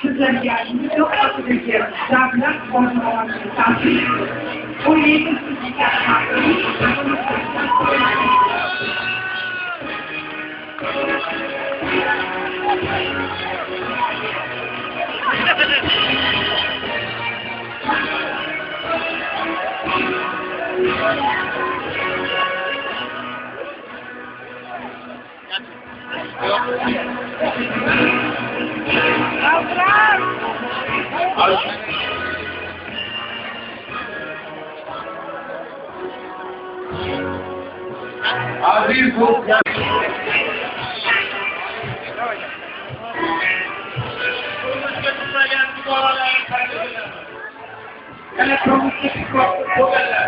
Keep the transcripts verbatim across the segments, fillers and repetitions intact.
Sizlerge yardımcı yok, hatırlayacağız. Davlat ortalamamızı takip ediyoruz. O yedi sıfır Aziz do'stlar. Yana turmushga chiqmoqchi bo'lganlar.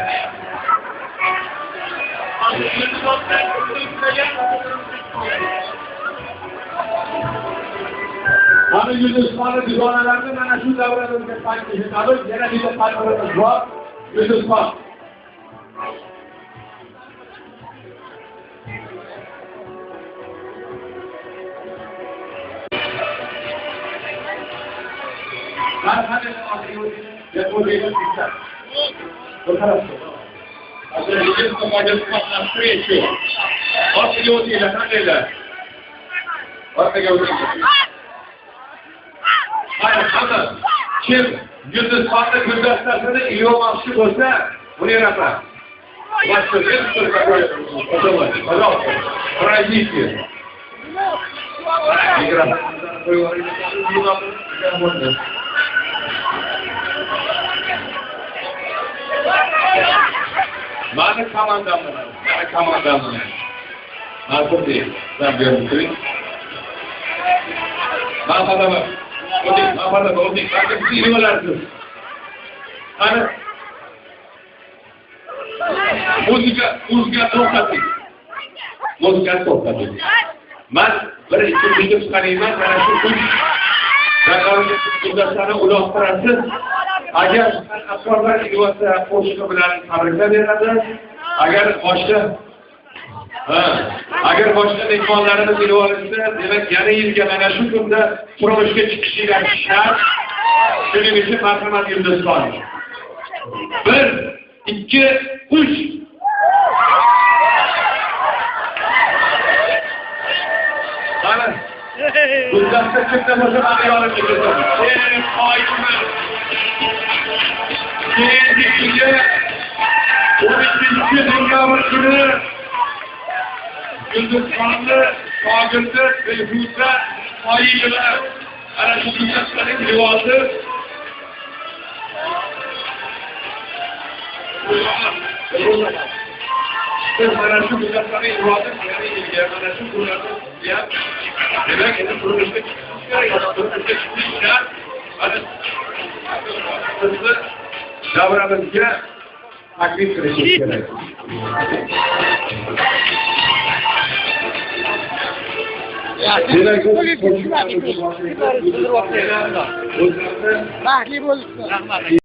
Mana Yulduzxonni dugonalarini mana shu davra bizga taklif etamiz. Yana bitta tadbirimiz bor. Yulduzxon. Marhamat, oxirgi o'yinni deb o'ylayman, bitta. Bir tarafga. Hozir yigirma to'qqiz na встречу. Oxirgi o'yinni qandaylar? Orqaga o'taylik. Mana, hamma kim Yulduzxonni guldastasini ilib olmoqchi bo'lsa, buni yarata. Ваша детство такое, пожалуйста, пожалуйста, пройдите. Микрофон. Mani komandamni, mani komandamni. Ma'qul deydi. Sen berib turing. Marhamat. O'ting, marhamat, o'ting. Balki siz ilib olarsiz. Qani? Muzika, muzika to'xtating. Muzika to'xtating. Men bir ikki qo'shiq chiqarayman, mana shu uch raqamli guldastani uloqtirasiz. Agar san'atkorlar ilib olsa, qo'shiqi bilan tabriklar beradi. Agar boshqa, ha, agar boshqa mehmonlarimiz ilib olishsa, demak, yana yilga mana shu kunda turmushga chiqishingiz shart. Shuning uchun, marhamat, Yulduzxon. Bir, ikki, uch. Qani? Guldasta kimda bo'lsa, mani yonimga kelsin. Ey, qoyilman. Keyingi yilga o'n ikkinchi dekabr kuni Yulduzxonni shogirdi Dilfuza Qoyilova. Ana shu guldastani ilib oldi. Biz mana shu guldastani ilib oldik. Yana yilga mana shu guldastani ilib, demak, endi turmushga chiqish kerak. Turmushga chiqish shart. Mana bizni davramizga taklif qilishi kerak. Demak, bu Baxtli bo'lsin.